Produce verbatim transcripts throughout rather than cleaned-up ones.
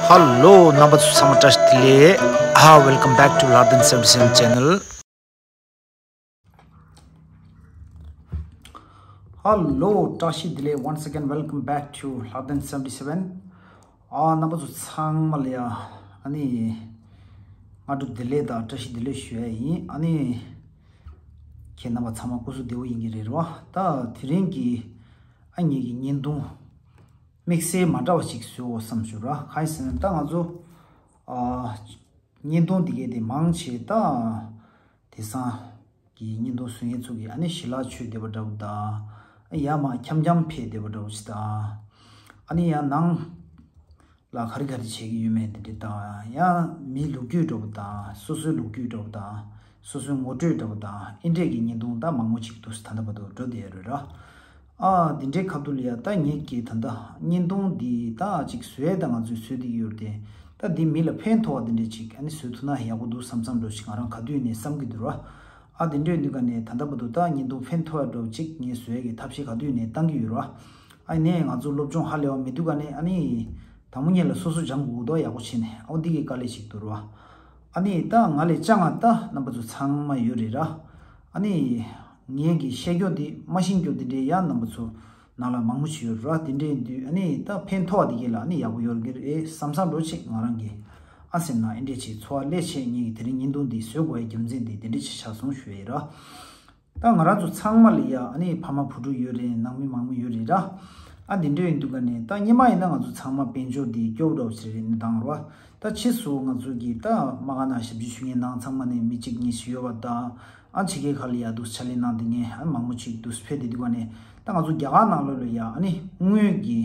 Hello, རྣམ་པ་ཚོ་ཚང་མ་བཀྲ་ཤིས་བདེ་ལེགས། Ah, welcome back to Lathan seventy seven channel. Hello, བཀྲ་ཤིས་བདེ་ལེགས། Once again, welcome back to Lathan seventy seven. ཨ། རྣམ་པ་ཚོ་ཚང་མ་ལ་ཡ། ཨ་ནི། སྔ་དྲོ་བདེ་ལེགས་དང་བཀྲ་ཤིས་བདེ་ལེགས་ཞུ་ཡ་ཡིན། ཨ་ནི། ཁྱེད་རྣམ་པ་ཚང་མ་སྐུ་གཟུགས་བདེ་པོ་ཡིན་གྱི་རེད་རོ། ད་དེ་རིང་གི། ཨ། ངེད་ཀྱི་བརྙན་ཐུང་། དམིགས་བསལ་མ་འདྲ་བ་ཞིག་བཟོའོ་བསམ་ཞུ་ར། གང་ཡིན་ཟེར་ན་ད་ང་ཚོ། ཨ། བརྙན་ཐུང་འདི་གའི་དེ་མང་ཆེ་ད། དེང་སང་གི་བརྙན་ཐུང་བཟོ་མཁན་ཚོ་གིས་ཨ་ནི་ཞལ་ལག་མཆོད་བསྡད་པ་འདྲ་པོ་དང་། ཡར་མར་འཁྱམ་འཁྱམ་ཕེབས་བསྡད་པ་འདྲ་པོ་ཞིག་དང་། ཨ་ནི་ཡང་ནང་ལ་ག་རེ་ག་རེ་བྱེད་ཀྱི་ཡོད་མེད་དེ་འདྲ་དང་། ཡང་མིའི་ལོ་རྒྱུས་འདྲ་པོ་དང་། སོ་སོའི་ལོ་རྒྱུས་འདྲ་པོ་དང་། སོ་སོའི་ངོ་སྤྲོད་འདྲ་པོ་དང་། ཨེ་འདྲས་ཀྱི་བརྙན་ཐུང་ད་མང་པོ་ཅིག་འདུག་ད་ལྟ་བར་དུ་འགྲོ་བསྡད་ཡོད་རེད་ར། ཨ། འདི་འདྲའི་ཁ་ཐུག་ལ་ཡ་ད་ངེད་ཀྱིས་ད་ལྟ་བརྙན་ཐུང་འདི་ད་ཅིག་བཟོས་ད་ང་ཚོས་བཟོས་བསྡད་ཀྱི་ཡོད་རེད་དེ། ད་འདི་མི་ལ་ཕན་ཐོགས་པ་འདི་འདྲས་ཅིག་ཨ་ནི་བཟོས་ཐུབ་ན་ཡག་པོ་འདུག་བསམ་བསམ་འདྲ་ཞིག་ང་རང་ག་དུས་ནས་བསམ་གྱི་འདུག་ར། ཨ། འདི་འདྲས་འདུག་ག་ནས་ད་ལྟ་བར་དུ་ད་བརྙན་ཐུང་ཕན་ཐོགས་ཡ་འདྲ་ཅིག་ངས་བཟོ་ཡ་གི་ཐབས་ཤེས་ག་དུས་ནས་བཏང་གི་ཡོད་ར། ཨ་ནི་ང་ཚོ་སློབ་སྦྱོང་ཧ་ལས་པ་མི་འདུག་ག་ནས། ཨ་ནི་དང་པོ་ཉིད་ལ་སོ་སོ་སྦྱང་དགོས་འདུག་ཡག་པོ་བྱས་ནས། ཨོ། འདི་གི་དཀའ་ལས་ཞིག་འདུག་ར། ཨ་ནི་ད་ང་ལས་ཅང་ང་ད་རྣམ་པ་ཚོ་ཚང་མ་ཡོད་རེད་ར། ཨ་ནི། ངས་ཀྱི་བཤད་རྒྱུ་འདི་མ་ཤེས་རྒྱུ་འདི་འདྲའི་ཡང་རྣམ་པ་ཚོ་ནང་ལ་མང་པོ་ཞིག་ཡོད་ར། དེ་འདྲའི་དུས་ཨ་ནི་ད་ཕན་ཐོགས་པ་འདི་གས་ལ་ཨ་ནི་ཡག་པོ་ཡོད་ཀྱི་རེད་བསམ་བསམ་འདྲ་ཅིག་ང་རང་གི་ཨ་སེམས་ནང་ཨེ་འདྲས་ཅིག་ཚོར་བ་སླེབས་བྱས། ངས་ཀྱི་དེ་རིང་བརྙན་ཐུང་འདི་བཟོ་དགོས་ཡའི་རྒྱུ་མཚན་འདི་དེ་འདྲས་ཅིག་ཆགས་སོང་ཞུ་ཡ་ཡིན་ར། ད་ང་རང་ཚོ་ཚང་མ་ལ་ཡ་ཨ་ནི་ཕ་མ་བུ་ཕྲུག་ཡོད་རེད། ནང་མི་མང་པོ་ཡོད་རེད་ར། ཨ། འདི་འདྲ་ཡིན་དུས་ག་ནས་ད་སྔོན་མ་ཡིན་ན་ང་ཚོ་ཚང་མ་དཔལ་འབྱོར་འདི་སྐྱོ་པོ་འདྲ་བོ་ཞིག་རེད་ནི་དང་ར། ད་ཕྱིས་སུ་ང་ཚོ་གི་ད་མ་ག་ན་ཞབས་ཕྱི་ཞུ་མཁན་ནང་ཚང་མ་ནས་མི་གཅིག་གཉིས་ཤིག་ཡོད་པ་དང་། ཨ། ཕྱི་རྒྱལ་ཁག་ལ་ཡ་འདུག་ཕྱག་ལས་གནང་བསྡད་མཁན་ཨ་མང་པོ་ཅིག་འདུག་ཕེབས་བསྡད་དུས་ག་ནས་ད་ང་ཚོ་རྒྱ་གར་ནང་ལོགས་ལ་ཡ་ཨ་ནི་དངུལ་གྱི།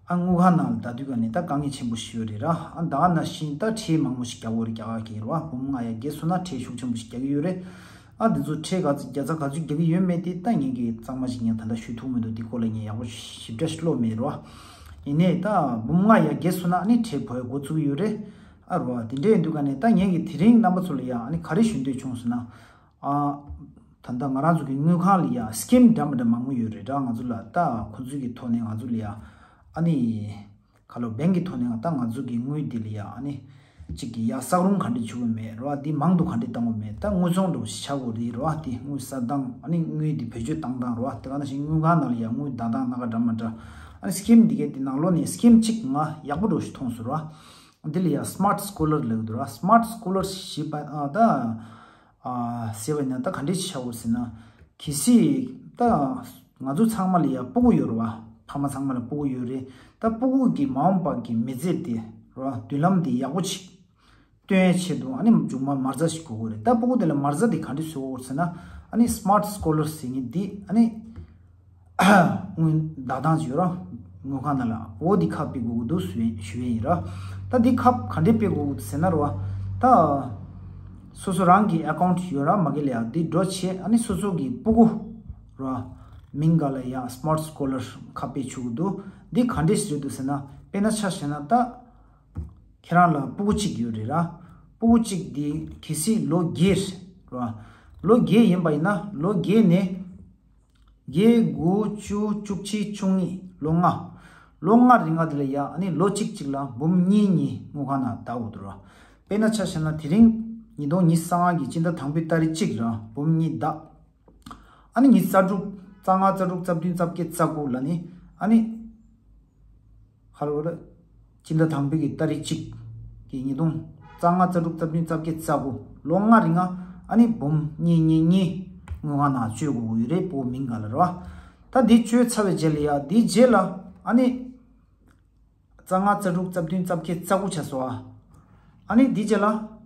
ཨ། དངུལ་ཁང་ནང་ལ་བསྡད་དུས་ག་ནས་ད་དཀའ་ངལ་ཆེན་པོ་ཞིག་ཡོད་རེད་ར། ཨ། ད་ག་ནང་བཞིན་ད་ཁྲལ་མང་པོ་ཞིག་རྒྱག་དགོས་རེད། རྒྱ་གར་གྱི་ར། འབུམ་ལྔ་ཡར་རྒྱས་སོང་ན་ཁྲལ་ཤུགས་ཆེན་པོ་ཞིག་རྒྱག་གི་ཡོད་རེད། ཨ། འདི་ཚོ་ཁྲལ་ག་ཚོད་རྒྱག་ཚར་ག་ཚོད་རྒྱག་གི་ཡོད་མེད་དེ་ད་ངེད་ཀྱིས་གཙང་མ་ཞིག་ངས་ད་ལྟ་ཞུ་ཐུབ་མི་འདུག་འདི་སྐོར་ལ་ངས་ཡག་པོ་ཞིབ་ཕྲ་ཞིག་ཀློག་མེད་ར། ཡིན་ནའི་ད་འབུམ་ལྔ་ཡར་རྒྱས་སོང་ན་ཨ་ནི་ཁྲལ་བབས་འགོ་བཙུགས་ཡོད་རེད། ཨ་ར། དེ་འདྲ་ཡིན་དུས་ག་ནས་ད་ངེད་ཀྱིས་དེ་རིང་རྣམ་པ་ཚོ་ལ་ཡ་ཨ་ནི་ག་རེ་ཞུ་འདོད་བྱུང་ཟེར་ན། ཨ། ད་ལྟ་ང་རང་ཚོ་གི་དངུལ་ཁང་ལ་ཡ་སི་ཀིམ་འདྲ་མི་འདྲ་མང་པོ་ཡོད་རེད་ར། ང་ཚོ་ལ་ད་ཁོ་ཚོའི་གི་ཐོག་ནས་ང་ཚོ་ལ་ཡ་ཨ་ནི། ཁ་ལོ་བེང་གི་ཐོག་ནས་ད་ང་ཚོ་གི་དངུལ་འདི་ལ་ཡ་ཨ་ནི། གཅིག་གི་ཡ་གསག་རུང་ག་འདྲས་བྱེད་དགོས་མེད་ར། འདི་མང་དུ་ག་འདྲས་གཏང་དགོས་མེད། ད་དངུལ་ཚོང་འདྲ་བོ་ཞིག་ཆགས་དགོས་རེད་ར། འདི་དངུལ་གསར་བཏང་ཨ་ནི་དངུལ་འདི་བེད་སྤྱོད་བཏང་སྟངས་ར། དེ་ག་ནང་བཞིན་དངུལ་ཁང་ནང་ལ་ཡ་དངུལ་བདག་སྟངས་སྣ་ཁ་འདྲ་མི་འདྲ། ཨ་ནི་སི་ཀིམ་འདི་གའི་འདི་ནང་ལོགས་ནས་སི་ཀིམ་གཅིག་ང་ཡག་པོ་འདྲ་བོ་ཞིག་མཐོང་སོང་ར། འདི་ལ་ཡ་སི་མཱར་ཊི་སི་ཀོ་ལར་ལབ་ཀྱི་འདུག་ར། སི་མཱར་ཊི་སི་ཀོ་ལར་ཤིབ་པ། ཨ། ད། ཨ། ཟེར་བ་ཡིན་ན་ད་ག་འདྲས་ཆགས་འོ་ཟེར་ན། གལ་སྲིད་ད་ང་ཚོ་ཚང་མ་ལ་ཡ་སྤུ་གུ་ཡོད་རེད་བ། ཕ་མ་ཚང་མ་ལ་སྤུ་གུ་ཡོད་རེད། ད་སྤུ་གུ་གི་མ་འོངས་པ་གི་མི་ཚེ་དེ་རེད་བ། མདུན་ལམ་དེ་ཡག་པོ་ཅིག་སྟོན་ཡའི་ཆེད་དུ་ཨ་ནི་མཇུག་མ་མ་རྩ་ཞིག་དགོས་ཀྱི་རེད། ད་སྤུ་གུ་དེ་ལ་མ་རྩ་དེ་ག་འདྲས་བཟོ་དགོས་ཟེར་ན། ཨ་ནི་སི་མཱར་ཊི་སི་ཀོ་ལར་ཟེར་མཁན་འདི་ཨ་ནི། དངུལ་བདག་སྟངས་ཡོད་ར། དངུལ་ཁང་ནང་ལ་འོ་འདི་ཁ་ཕྱེ་དགོས་ཀྱི་འདུག་ཞུ་ཡིན་ཞུ་ཡིན་ར། ད་འདི་ཁ་ག་འདྲས་ཕྱེ་དགོས་ཀྱི་འདུག་ཟེར་ན་ར་བ། ད་སོ་སོ་རང་གི་ཨེ་ཀའུན་ཊི་ཡོད་ར། མ་གི་ལ་ཡ་འདི་འགྲོ་བྱས་ཨ་ནི་སོ་སོ་གི་སྤུ་གུ་ར་མིང་ག་ལ་ཡ་སི་མཱར་ཊི་སི་ཀོ་ལར་ཁ་ཕྱེ་བཅུག་གི་འདུག་འདི་ག་འདྲས་ཞིག་རེད་འདུག་ཟེར་ན། དཔེར་ན་ཆ་བཞག་ན་ད་ཁྱེད་རང་ལ་སྤུ་གུ་གཅིག་ཡོད་རེད་ར། སྤུ་གུ་གཅིག་འདི་གལ་སྲིད་ལོ་བརྒྱད་ར། ལོ་བརྒྱད་ཡིན་པ་ཡིན་ན་ལོ་བརྒྱད་ནས། བརྒྱད། དགུ། བཅུ། བཅུ་གཅིག་བཅུ་གཉིས། ལོ་ལྔ། ལོ་ལྔ་རིང་ང་དེ་ལ་ཡ་ཨ་ནི་ལོ་གཅིག་གཅིག་ལ་འབུམ་གཉིས་གཉིས་དངུལ་ཁང་ནང་བསྡད་དགོས་འདུག་ར། དཔེར་ན་ཆ་བཞག་ན་དེ་རིང་ཉིས་སྟོང་ཉི་ཤུ་རྩ་ལྔ་གི་སྤྱི་ཟླ་དང་པོའི་ཏ་རིག་གཅིག་ར་འབུམ་གཉིས་བསྡད། ཨ་ནི་ཉི་ཤུ་རྩ་དྲུག་རྩ་ལྔ། རྩ་དྲུག་རྩ་བདུན། རྩ་བརྒྱད། རྩ་དགུ་ལ་ནི་ཨ་ནི། ཧ་ལོ་ལ། སྤྱི་ཟླ་དང་པོའི་གི་ཏ་རིག་གཅིག་གི་ཉིས་སྟོང་རྩ་ལྔ། རྩ་དྲུག་རྩ་བདུན། རྩ་བརྒྱད། རྩ་དགུ། ལོ་ལྔ་རིང་ང་ཨ་ནི་འབུམ་གཉིས་གཉིས་གཉིས་དངུལ་ཁང་ནང་བཅོལ་དགོས་ཀྱི་ཡོད་རེད། སྤུ་གུ་མིང་ག་ལ་ར་བ། ད་འདི་བཅོལ་ཚར་བའི་རྗེས་ལ་ཡ་འདིའི་རྗེས་ལ་ཨ་ནི། རྩ་ལྔ། རྩ་དྲུག་རྩ་བདུན། རྩ་བརྒྱད། རྩ་དགུ་ཆགས་སོང་ཨ། ཨ་ནི་འདིའི་རྗེས་ལ།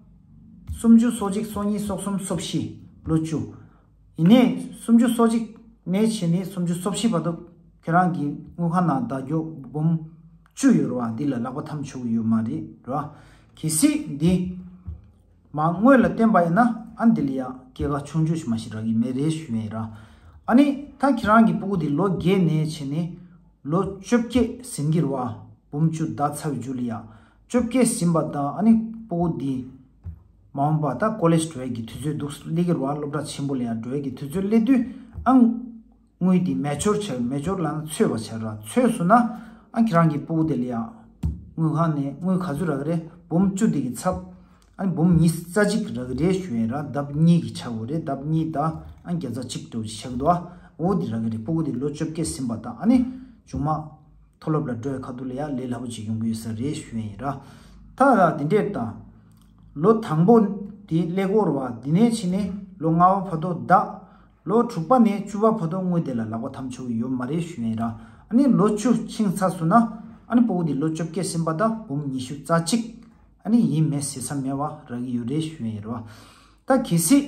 སུམ་ཅུ། སོ་གཅིག་སོ་གཉིས། སོ་གསུམ། སོ་བཞི། ལོ་བཅུ། ཡིན་ནའི་སུམ་ཅུ་སོ་གཅིག་ནས་བྱས་ནས་སུམ་ཅུ་སོ་བཞི་བར་དུ་ཁྱེད་རང་གི་དངུལ་ཁང་ནང་བསྡད་རྒྱུ་འབུམ་བཅུ་ཡོད་རེད་བ། འདི་ལ་ལག་པ་འཐམ་ཆོག་གི་ཡོད་མ་རེད་ར། གལ་སྲིད་འདི་མ་དངུལ་ལ་བརྟེན་པ་ཡིན་ན་ཨ་འདི་ལ་ཡ་སྐྱེད་ཀ་ཆུང་ཆུང་ཞིག་མ་ཞིག་རག་གི་མེད་རེད་ཞུ་ཡིན་ར། ཨ་ནི་ད་ཁྱེད་རང་གི་སྤུ་གུ་འདི་ལོ་བརྒྱད་ནས་བྱས་ནས་ལོ་བཅོ་བརྒྱད་ཟིན་གྱི་རེད་བ། འབུམ་བཅུ་བསྡད་ཚར་བའི་མཇུག་ལ་ཡ། བཅོ་བརྒྱད་ཟིན་པ་དང་ཨ་ནི་སྤུ་གུ་འདི་མ་འོངས་པ་ད་ཀོ་ལེཇ་འགྲོ་ཡ་གི་དུས་ཚོད་འདུག་སླེབས་ཀྱི་རེད་བ། སློབ་གྲྭ་ཆེན་པོ་ལ་ཡ་འགྲོ་ཡ་གི་དུས་ཚོད་སླེབས་དུས་ཨ། དངུལ་འདི་མེ་ཅོར་བྱས། མེ་ཅོར་ལབ་ན་ཚོས་པ་བྱས་ར། ཚོས་སོང་ན་ཨ་ཁྱེད་རང་གི་སྤུ་གུ་དེ་ལ་ཡ་ དངུལ་ཁང་ནས་དངུལ་ག་ཚོད་རག་གི་རེད། འབུམ་བཅུ་དེ་གི་ཚབ། ཨ་ནི་འབུམ་ཉི་ཤུ་རྩ་གཅིག་རག་གི་རེད་ཞུ་ཡིན་ར། ལྡབ་གཉིས་ཀྱི་ཆག་དགོས་རེད། ལྡབ་གཉིས་དང་ཨ་ནི་བརྒྱ་རྩ་གཅིག་འགྲོ་ཆག་འདུག་ཨ། འོ་དེ་རག་གི་རེད། སྤུ་གུ་དེ་ལོ་བཅོ་བརྒྱད་ཟིན་པ་དང་ཨ་ནི་མཇུག་མ་མཐོ་སློབ་ལ་འགྲོ་བའི་ཁ་ཐུག་ལ་ཡང་ལས་སླ་པོ་ཅིག་ཡོང་གི་ཡོད་ས་རེད་ཞུ་ཡིན་ར། ད་ལ་དེ་འདྲས་དང་། ལོ་དང་པོ་དེ་ཀླད་ཀོར་བ་དེ་ནས་ཕྱིན་ནས་ལོ་ལྔ་པ་བར་དུ་བདག་ལོ་དྲུག་པ་ནས་བཅུ་པ་བར་དུ་དངུལ་དེ་ལ་ལག་པ་འཐམ་ཆོག་གི་ཡོད་མ་རེད་ཞུ་ཡིན་ར། ཨ་ནི་ལོ་བཅུ་ཕྱིན་ཚར་སོང་ན་ཨ་ནི་སྤུ་གུ་དེ་ལོ་བཅོ་བརྒྱད་ཟིན་པ་དང་འབུམ་ཉི་ཤུ་རྩ་གཅིག་ཨ་ནི་ཡིན་མེད་ཟེར་ས་མེད་པ་རག་གི་ཡོད་རེད་ཞུ་ཡིན་ར། ད་གལ་སྲིད་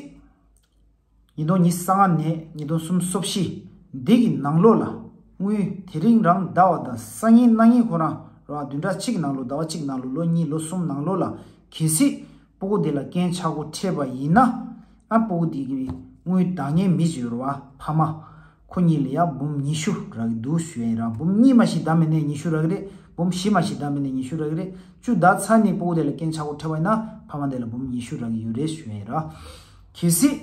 ཉིས་སྟོང་ཉི་ཤུ་རྩ་ལྔ་ནས་ཉིས་སྟོང་སུམ་ཅུ་སོ་བཞི་འདི་གི་ནང་ལོགས་ལ་དངུལ་དེ་རིང་རང་ཟླ་བ་དང་སང་ཉིན་གནངས་ཉིན་ཁོ་རང་ར་བདུན་ཕྲག་གཅིག་གི་ནང་ལོགས་ཟླ་བ་གཅིག་ནང་ལོགས་ལོ་གཉིས་ལོ་གསུམ་ནང་ལོགས་ལ་གལ་སྲིད་སྤུ་གུ་དེ་ལ་རྐྱེན་ཆག་སྒོ་འཕྲད་པ་ཡིན་ན་ཨ་སྤུ་གུ་དེ་གི་དངུལ་བདག་མཁན་མི་ཞིག་ཡོད་ར་བ་ཕ་མ། ཁོ་གཉིས་ལ་ཡང་འབུམ་ཉི་ཤུ་རག་གི་འདུག་ཞུ་ཡིན་ར། འབུམ་གཉིས་མ་ཞིག་བདག་མེད་ནས་ཉི་ཤུ་རག་གི་རེད། འབུམ་བཞི་མ་ཞིག་བདག་མེད་ནས་ཉི་ཤུ་རག་གི་རེད། བཅུ་བདག་ཚར་ནས་སྤུ་གུ་དེ་ལ་རྐྱེན་ཆག་སྒོ་འཕྲད་པ་ཡིན་ན་ཕ་མ་དེ་ལ་འབུམ་ཉི་ཤུ་རག་གི་ཡོད་རེད་ཞུ་ཡིན་ར། གལ་སྲིད་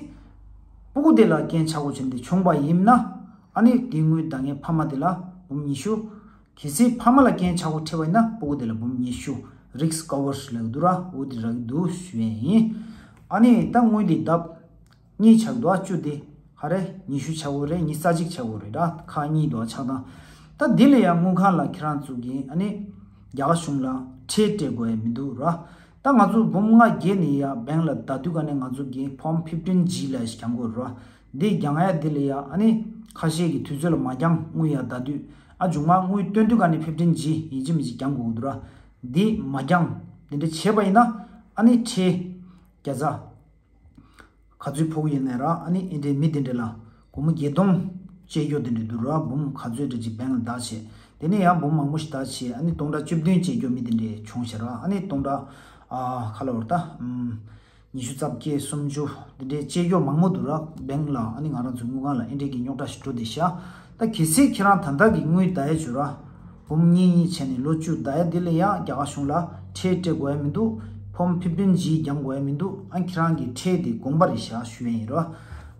སྤུ་གུ་དེ་ལ་རྐྱེན་ཆག་སྒོ་ཅན་དེ་བྱུང་བ་ཡིན་ན་ཨ་ནི་དེ་དངུལ་བདག་མཁན་ཕ་མ་དེ་ལ་འབུམ་ཉི་ཤུ། གལ་སྲིད་ཕ་མ་ལ་རྐྱེན་ཆག་སྒོ་འཕྲད་པ་ཡིན་ན་སྤུ་གུ་དེ་ལ་འབུམ་ཉི་ཤུ། རིགས་ཀ་བར་ལབ་འདུག་ར། འོ་དེ་རག་གི་འདུག་ཞུ་ཡིན། ཨ་ནི་ད་དངུལ་དེ་ལྡབ་གཉིས་ཆག་འདུག་ཨ། བཅུ་དེ་ག་རེ་ཉི་ཤུ་ཆག་གི་རེད། ཉི་ཤུ་རྩ་གཅིག་ཆག་གི་རེད་ར། ཁག་གཉིས་འདུག་ཨ་ཆག་སྟངས། ད་འདི་ལ་ཡང་དངུལ་ཁང་ལ་ཁྱེད་རང་ཚོ་གིས་ཨ་ནི་རྒྱ་གར་གཞུང་ལ་ཁྲལ་སྤྲད་དགོས་ཡ་མི་འདུག་ར། ད་ང་ཚོ་འབུམ་ལྔ་བརྒྱད་ནས་ཡ་བེང་ལ་བསྡད་དུས་ག་ནས་ང་ཚོ་གིས་ཕོམ་ཕིབ་ཊིན་ཇི་ལབ་ཞིག་རྒྱག་དགོས་ར། འདི་རྒྱག་ཡ་འདི་ལ་ཡ་ཨ་ནི་ཁ་ཤས་ཀྱི་དུས་ཚོད་ལ་མ་འགྱངས་དངུལ་ཡ་བསྡད་དུས་ཨ་མཇུག་མ་དངུལ་བཏོན་དུས་ག་ནས་ཕིབ་ཊིན་ཇི་ཡིན་གཅིག་མིན་གཅིག་རྒྱག་དགོས་འདུག་ར། འདི་མ་འགྱངས་འདི་འདྲ་བྱས་པ་ཡིན་ན་ཨ་ནི་ཁྲལ་བརྒྱ་ཆ་ག་ཚོད་ཕོག་གི་ཡོད་ན་ར། ཨ་ནི་ཨེ་འདྲའི་མི་དེ་འདྲ་ལ་སྒོར་མོ་བརྒྱད་སྟོང་བཅད་རྒྱུ་དེ་འདྲ་འདུག་ར། འབུམ་ག་ཚོད་འདྲ་ཅིག་བེང་ལ་བསྡད་བྱས། དེ་ནས་ཡང་འབུམ་མང་པོ་ཞིག་བསྡད་བྱས། ཨ་ནི་སྟོང་ཕྲག་བཅུ་བདུན་བཅད་རྒྱུ་མི་དེ་འདྲ་བྱུང་ཤག་ར། ཨ་ནི་སྟོང་ཕྲག་ཨ་ག་ལབ་དགོས་རེད་ད། ཨམ། ཉི་ཤུ་རྩ་བརྒྱད་སུམ་ཅུ་དེ་འདྲའི་བཅད་རྒྱུ་མང་པོ་འདུག་ར། བེང་ལ་ཨ་ནི་ང་རང་ཚོའི་དངུལ་ཁང་ལ་ཨེ་འདྲའི་གི་རྙོག་དྲ་ཞིག་འགྲོ་བསྡད་ཤག་ད་གལ་སྲིད་ཁྱེད་རང་ད་ལྟ་གི་དངུལ་བསྡད་ཡ་བྱོས་ར། འབུམ་གཉིས་གཉིས་བྱས་ནས་ལོ་བཅུ་བསྡད་ཡ་འདི་ལ་ཡང་རྒྱ་གར་གཞུང་ལ་ཁྲལ་སྤྲད་དགོས་ཡ་མི་འདུག་ཕོམ་ཕིབ་ཊིན་ཇི་རྒྱག་དགོས་ཡ་མི་འདུག་ཨ་ཁྱེད་རང་གི་ཁྲལ་དེ་དགོངས་པ་རེད་ཤག་ཞུ་ཡ་ཡིན་ར།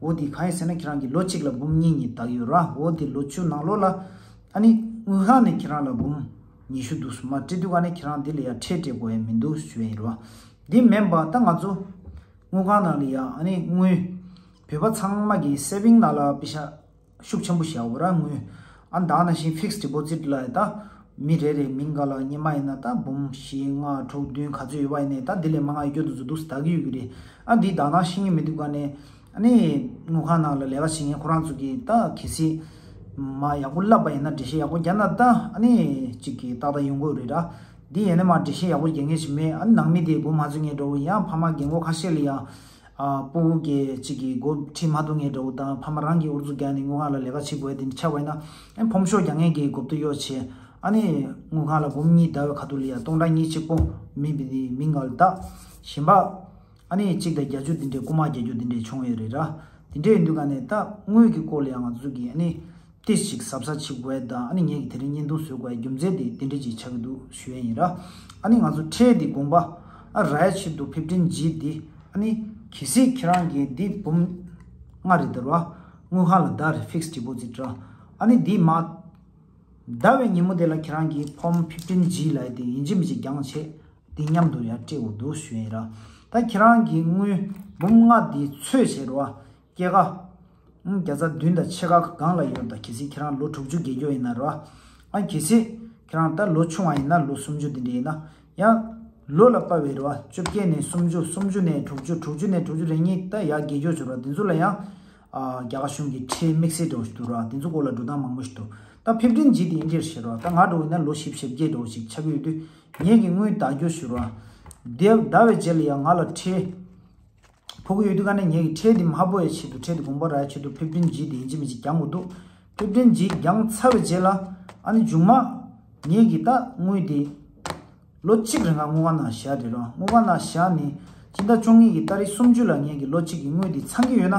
འོ་དེ་གང་ཡིན་ཟེར་ན་ཁྱེད་རང་གི་ལོ་གཅིག་ལ་འབུམ་གཉིས་གཉིས་བསྡད་ཀྱི་ཡོད་ར། འོ་དེ་ལོ་བཅུ་ནང་ལོགས་ལ་ཨ་ནི་དངུལ་ཁང་ནས་ཁྱེད་རང་ལ་འབུམ་ཉི་ཤུ་འདུག་སུ་མ་སྤྲད་དུས་ག་ནས་ཁྱེད་རང་འདི་ལ་ཡང་ཁྲལ་སྤྲད་དགོས་ཡ་མི་འདུག་ཞུ་ཡ་ཡིན་ར། འདི་མིན་པ་ད་ང་ཚོ་དངུལ་ཁང་ནང་ལ་ཡང་ཨ་ནི་དངུལ་བོད་པ་ཚང་མ་གི་སེ་བིང་ནང་ལ་པེ་ཤ་ཤུགས་ཆེན་པོ་བཞག་ཡོད་ར་དངུལ། ཨ་ད་ནང་བཞིན་ཕིག་སི་ཌི་པོ་ཛིཊ་ལ་ད་མི་རེ་རེ་མིང་ག་ལ་སྔོན་མ་ཡིན་ན་ད་འབུམ་བཞི་ལྔ་དྲུག་བདུན་ག་ཚོད་ཡོད་པ་ཡིན་ནའི་ད་འདི་ལས་མང་ང་ཡོད་རྒྱུ་འདུག་ཚོད་འདུག་ཟེར་ལྟ་གི་ཡོད་ཀྱི་རེད། ཨ་འདི་ད་ནང་ཤེས་ཀྱི་མི་འདུག་ག་ནས་ཨ་ནི་དངུལ་ཁང་ནང་ལ་ལས་ཀ་བྱེད་མཁན་ཁོ་རང་ཚོ་གིས་ད་གལ་སྲིད་མ་ཡག་པོ་བསླབས་པ་ཡིན་ན་འགྲེལ་བཤད་ཡག་པོ་རྒྱག་ན་ད་ཨ་ནི་གཅིག་གིས་ཏག་ཏག་ཡོང་གི་རེད་ར། འདི་ཡིན་ན་མ་འགྲེལ་བཤད་ཡག་པོ་རྒྱག་མཁན་ཞིག་མེད། ཨ་ནི་ནང་མི་དེ་མགོ་མ་ཚོས་མཁན་འདྲ་བོ་ཡང་ཕ་མ་རྒན་གོག་ཁ་ཤས་ལ་ཡང་། ཨ་སྤུ་གུ་གཅིག་གིས་འགོ་ཁྲིད་མ་ཐུབ་མཁན་འདྲ་བོ་དང་ཕ་མ་རང་གིས་ཨུ་ཚུགས་རྒྱག་ནས་དངུལ་ཁང་ལ་ལས་ཀ་བྱེད་དགོས་དེ་འདྲ་ཆགས་པ་ཡིན་ན། ཨ་ཕོམ་ཤོག་རྒྱག་མཁན་གྱིས་མགོ་བཏོན་གཡོག་བྱས། ཨ་ནི་དངུལ་ཁང་ལ་འབུམ་གཉིས་བསྡད་པའི་ཁ་ཐུག་ལ་ཡ་སྟོང་ཕྲག་གཉིས་གཅིག་པོ་མི་བི་དེ་མིང་ག་ལ་བཏགས། གཞན་པ་ཨ་ནི་གཅིག་དང་བརྒྱད་ཅུ་དེ་འདྲའི་རྐུ་མ་རྒྱག་རྒྱུ་དེ་འདྲའི་བྱུང་ཡོད་རེད་ར། དེ་འདྲ་ཡིན་དུས་ག་ནས་ད་དངུལ་གྱི་སྐོར་ལ་ཡང་ང་ཚོ་གིས་ཨ་ནི་ཏིས་ཅིག་གཟབ་གཟབ་བྱེད་དགོས་དང་ཨ་ནི་ངེད་ཀྱིས་དེ་རིང་བརྙན་ཐུང་བཟོ་དགོས་རྒྱུ་མཚན་དེ་དེ་འདྲ་ཅིག་ཆགས་ཀྱི་འདུག་ཞུ་ཡ་ཡིན་ར། ཨ་ནི་ང་ཚོ་ཁྲལ་དེ་དགོངས་པ་ཨ་རག་ཡ་ཆེད་དུ་ཕིབ་ཊིན་ཇི་དེ། ཨ་ནི་གལ་སྲིད་ཁྱེད་རང་གིས་འདི་འབུམ་ལྔ་རེད་དར་བ། དངུལ་ཁང་ལ་བསྡད་རེད། ཕིག་སི་ཌི་པོ་ཛིཊ་ར། ཨ་ནི་འདི་མ་བསྡད་པའི་ཉིན་མོ་དེ་ལ་ཁྱེད་རང་གིས་ཕོམ་ཕིབ་ཊིན་ཇི་ལབ་ཡ་དེ་ཡིན་གཅིག་མིན་གཅིག་རྒྱང་བྱས་འདི་མཉམ་དུ་ཡར་སྤྲད་དགོས་འདུག་ཞུ་ཡིན་ར། ད་ཁྱེད་རང་གིས་དངུལ་འབུམ་ལྔ་འདི་ཚོད་བྱས་ར། སྐྱེད་ཀ་ཨང་བརྒྱ་ཚ་བདུན་དང་ཕྱེད་ཀ་སྒང་ལ་ཡོད། ད་གལ་སྲིད་ཁྱེད་རང་ལོ་དྲུག་ཅུ་བརྒལ་རྒྱུ་ཡིན་ན་ར། ཨ་གལ་སྲིད་ཁྱེད་རང་ད་ལོ་ཆུང་བ་ཡིན་ན་ལོ་སུམ་ཅུ་དེ་འདྲ་ཡིན་ན་ཡང་ལོ་ལ་དཔག་པའི་ར་བ་བཅོ་བརྒྱད་ནས་སུམ་ཅུ། སུམ་ཅུ་ནས་དྲུག་ཅུ། དྲུག་ཅུ་ནས་དྲུག་ཅུ་རེ་གཉིས་ད་ཡར་བརྒལ་རྒྱུ་བྱུང་ར། དེ་ཚོ་ལ་ཡང་ཨ་རྒྱ་གར་གཞུང་གི་ཁྲལ་དམིགས་བསལ་འདྲ་བོ་ཞིག་འདུག་ར། དེ་ཚོ་སྐོར་ལ་འགྲོ་སྟངས་མང་པོ་ཞིག་འདུག་ད་ཕིབ་ཊིན་ཇི་དེ་ཨིན་ཇི་ཞིག་ར། ད་ང་འདྲ་བོ་ཡིན་ན་ལོ་བཞི་བཅུ་ཞེ་བརྒྱད་འདྲ་བོ་ཞིག་ཆགས་ཀྱི་ཡོད་དུས་ངེད་ཀྱིས་དངུལ་བསྡད་རྒྱུ་ཞུ་ར། དེ་བསྡད་པའི་རྗེས་ལ་ཡང་ང་ལ་ཁྲལ་ཕོག་གི་ཡོད་དུས་ག་ནས་ངེད་ཀྱིས་ཁྲལ་དེ་མ་ཕོག་པའི་ཆེད་དུ་ཁྲལ་དེ་དགོངས་པ་རག་ཡའི་ཆེད་དུ་ཕིབ་ཊིན་ཇི་དེ་ཡིན་གཅིག་མིན་གཅིག་རྒྱག་དགོས་འདུག་ཕིབ་ཊིན་ཇི་རྒྱག་ཚར་བའི་རྗེས་ལ་ཨ་ནི་མཇུག་མ་ངེད་ཀྱིས་ད་དངུལ་དེ་ལོ་གཅིག་རིང་ལ་དངུལ་ཁང་ནང་བཞག་རེད་ར། དངུལ་ཁང་ནང་བཞག་ནས་སྤྱི་ཟླ་བཅུ་གཉིས་ཀྱི་ཏ་རིག་སུམ་ཅུ་ལ་ངེད་ཀྱི་ལོ་གཅིག་གི་དངུལ་དེ་ཚང་གི་ཡོད་ན།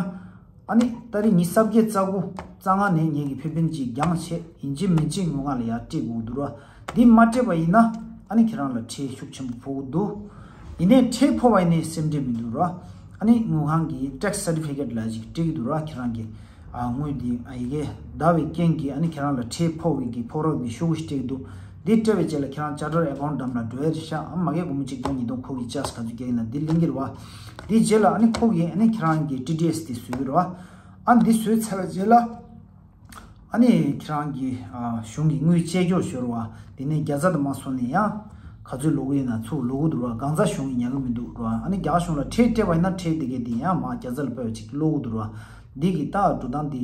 ཨ་ནི་ཏ་རིག་ཉི་ཤུ་རྩ་བརྒྱད་རྩ་དགུ་རྩ་ལྔ་ནས་ངེད་ཀྱི་ཕིབ་ཊིན་ཇི་རྒྱང་བྱས་ཡིན་གཅིག་མིན་གཅིག་དངུལ་ཁང་ལ་ཡར་སྤྲད་དགོས་འདུག་ར། འདི་མ་སྤྲད་པ་ཡིན་ན་ཨ་ནི་ཁྱེད་རང་ལ་ཁྲལ་ཤུགས་ཆེན་པོ་ཕོག་གི་འདུག་ཡིན་ནའི་ཁྲལ་ཕོག་པ་ཡིན་ནའི་སེམས་ཁྲལ་མི་འདུག་ར། ཨ་ནི་དངུལ་ཁང་གིས་ཊེག་སི་སར་ཊི་ཕི་ཀེཊ་ལ་ཅིག་སྤྲད་ཀྱི་འདུག་ར། ཁྱེད་རང་གི་ཨ་དངུལ་འདི་ཨ་ཡི་གེ་བསྡད་པའི་རྐྱེན་གྱིས་ཨ་ནི་ཁྱེད་རང་ལ་ཁྲལ་ཕོག་པའི་གི་ཕོགས་རོགས་འདི་ཤོག་གུ་ཞིག་སྤྲད་ཀྱི་འདུག་འདི་སྤྲད་པའི་རྗེས་ལ་ཁྱེད་རང་Charter account འདམ་ལ་འགྲོ་ཡ་རེད་ཤག་ཨ་མ་གི་སྒོར་མོ་གཅིག་སྟོང་ཉིས་སྟོང་ཁོ་གིས་ཅག་ག་ཚོད་རྒྱག་ཡིན་ན་འདི་ལེན་གྱི་རེད་བ། འདི་རྗེས་ལ་ཨ་ནི་ཁོ་གིས་ཨ་ནི་ཁྱེད་རང་གི་ཊི་ཌི་ཨེས་འདི་བཟོས་ཀྱི་རེད་བ། ཨ་འདི་བཟོས་ཚར་བའི་རྗེས་ལ། ཨ་ནི་ཁྱེད་རང་གི་ཨ་གཞུང་གི་དངུལ་བཅད་འཇོག་ཞོར་བ། དེ་ནས་བརྒྱ་རྩ་དང་མ་སོང་ནས་ཡང་ག་ཚོད་ལོག་གི་ཡིན་ན་ཚུར་ལོག་གི་འདུག་ར། གང་ཚ་གཞུང་གིས་ཉར་གི་མི་འདུག་ར། ཨ་ནི་རྒྱ་གཞུང་ལ་ཁྲལ་སྤྲད་པ་ཡིན་ན་ཁྲལ་དེ་གས་དེ་ཡང་མ་བརྒྱ་རྩ་ལ་ཕབ་ཅིག་ལོག་གི་འདུག་ར། འདི་གི་ད་འགྲོ་སྟངས་དེ་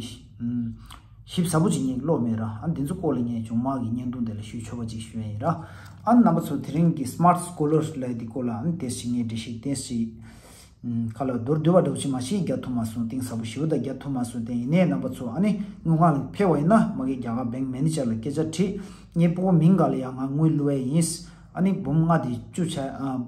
ཞིབ་ཚགས་པོ་ཅིག་ངས་ཀློག་མེད་ར། ཨ་འདི་ཚོ་སྐོར་ལ་ངས་མཇུག་མ་གི་བརྙན་ཐུང་དེ་ལ་ཞུ་ཆོག་པ་ཅིག་ཞུ་ཡ་ཡིན་ར། ཨ་རྣམ་པ་ཚོ་དེ་རིང་གི་Smart Scholar ལབ་དེ་སྐོར་ལ་ཨ་ནི་དེ་ཞིག་ངས་འགྲེལ་བཤད་དེ་ཞིག་ཁ་ལ་མདོར་བསྡུས་པ་འདྲ་བོ་ཞིག་མ་ཤེས་རྒྱག་ཐུབ་མ་སོང་། གཏིང་ཟབ་པོ་ཞེ་པོ་ད་རྒྱག་ཐུབ་མ་སོང་། དེ་ཡིན་ནའི་རྣམ་པ་ཚོ་ཨ་ནི་དངུལ་ཁང་ལ་ཕེབས་པ་ཡིན་ན་མ་གི་རྒྱ་གར་bank manager ལ་སྐད་ཆ་དྲིས། ངའི་སྤུ་གུ་མིང་ག་ལ་ཡ་ང་དངུལ་བླུག་ཡ་ཡིན། ཨ་ནི་འབུམ་ལྔ་དེ་བཅུ་ཆ་ཨ།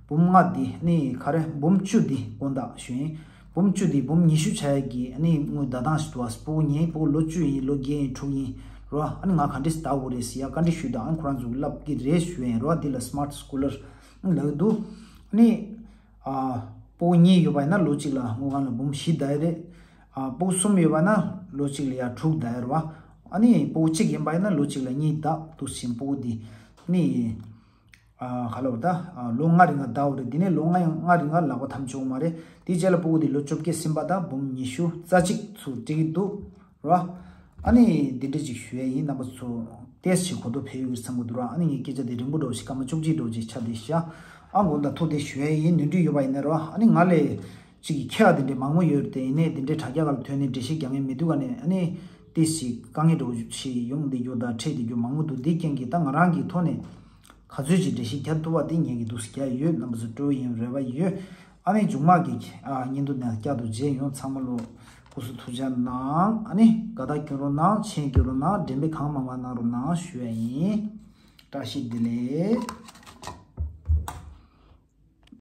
འབུམ་ལྔ་དེ་ནི་ག་རེ་འབུམ་བཅུ་དེ་དགོངས་དག་ཞུ་ཡིན། འབུམ་བཅུ་དེ་འབུམ་ཉི་ཤུ་ཆ་ཡ་གི་ཨ་ནི་དངུལ་བདག་སྟངས་ཤིག་འདུག་ཨ། སྤུ་གུ་ངའི་སྤུ་གུ་ལོ་བཅུ་ཡིན་ལོ་བརྒྱད་ཡིན་དྲུག་ཡིན་རོ། ཨ་ནི་ང་ག་འདྲས་བདག་དགོས་རེད་ཟེར་ཡ་བཀའ་འདྲི་ཞུས་དང་ཨ་ཁོ་རང་ཚོ་གི་ལབ་ཀྱི་རེད་ཞུ་ཡིན་རོ། འདི་ལ་Smart Scholar ལབ་ཀྱི་འདུག་ཨ་ནི། ཨ། སྤུ་གུ་གཉིས་ཡོད་པ་ཡིན་ན་ལོ་གཅིག་ལ་དངུལ་ཁང་ལ་འབུམ་བཞི་བསྡད་ཡོད་རེད། ཨ། སྤུ་གུ་གསུམ་ཡོད་པ་ན་ལོ་གཅིག་ལ་ཡ་དྲུག་བསྡད་ཡོད་རེད་བ། ཨ་ནི་སྤུ་གུ་གཅིག་ཡིན་པ་ཡིན་ན་ལོ་གཅིག་ལ་གཉིས་བསྡད་འདུག་ཕྱིན་སྤུ་གུ་འདི་ནི། ཨ། ག་ལབ་ད། ཨ། ལོ་ལྔ་རིང་ལ་བསྡད་ཡོད་རེད། འདི་ནས་ལོ་ལྔ་ལྔ་རིང་ལ་ལག་པ་འཐམ་ཆོག་མ་རེད། དེའི་རྗེས་ལ་སྤུ་གུ་འདི་ལོ་བཅོ་བརྒྱད་ཟིན་པ་དང་འབུམ་ཉི་ཤུ་རྩ་གཅིག་ཚུར་སྤྲད་ཀྱི་འདུག་ར། ཨ་ནི་འདི་འདྲ་ཅིག་ཞུ་ཡ་ཡིན། རྣམ་པ་ཚོ་ཏེས་ཞིག་གོ་རྟོགས་འཕེལ་ཡོད་ཀྱི་བསམ་གྱི་འདུག་ར། ཨ་ནི་ངའི་སྐད་ཆ་དེ་རིང་པོ་འདྲ་བོ་ཞིག་སྐར་མ་བཅུ་གཅིག་འདྲ་བོ་ཅིག་ཆགས་བསྡད་ཤག་ཨ་དགོངས་དག་ཐུགས་དེ་ཞུ་ཡ་ཡིན། ནོར་འཁྲུལ་ཡོད་པ་ཡིན་ན་ར། ཨ་ནི་ང་ལས་ཅིག་གི་ཁྱད་དེ་འདྲ་མང་པོ་ཡོད་རེད། དེ་ཡིན་ནའི་དེ་འདྲའི་དྲ་རྒྱ་སྒང་ལ་ཐོན་ནས་འགྲེལ་བཤད་རྒྱག་མཁན་མེད་དུས་ག་ནས་ཨ་ནི་ཏེས་ཞིག་དཀའ་ངལ་འདྲ་བོ་ཞིག་ཡོང་བསྡད་རྒྱུ་དང་འཕྲད་བསྡད་རྒྱུ་མང་པོ་འདུག་འདི་རྐྱེན་གྱིས་ད་ང་རང་གི་ཐོག་ནས་ག་ཚོད་ཅིག་འགྲེལ་བཤད་རྒྱག་ཐུབ་པ་དེ་ངས་ཀྱི་འདུག་སེ་རྒྱག་ཡོད། རྣམ་པ་ཚོ་སྤྲོ་བོ་ཡིན་རེ་བ་ཡོད། ཨ་ནི་མཇུག་མ་གི་ཨ་བརྙན་ཐུང་ནང་བསྐྱར་དུ་མཇལ་ཡོང་། ཚང་མ་ལོ་སྐུ་གཟུགས་ཐུགས་ཅག་གནང་། ཨ་ནི་དགའ་རྟགས་སྐྱོན་རོགས་གནང་། མཆན་སྐྱོན་རོགས་གནང་། འགྲེམས་སྤེལ་གང་མང་མང་གནང་རོགས་གནང་ཞུ་ཡ་ཡིན། བཀྲ་ཤིས་བདེ་ལེགས།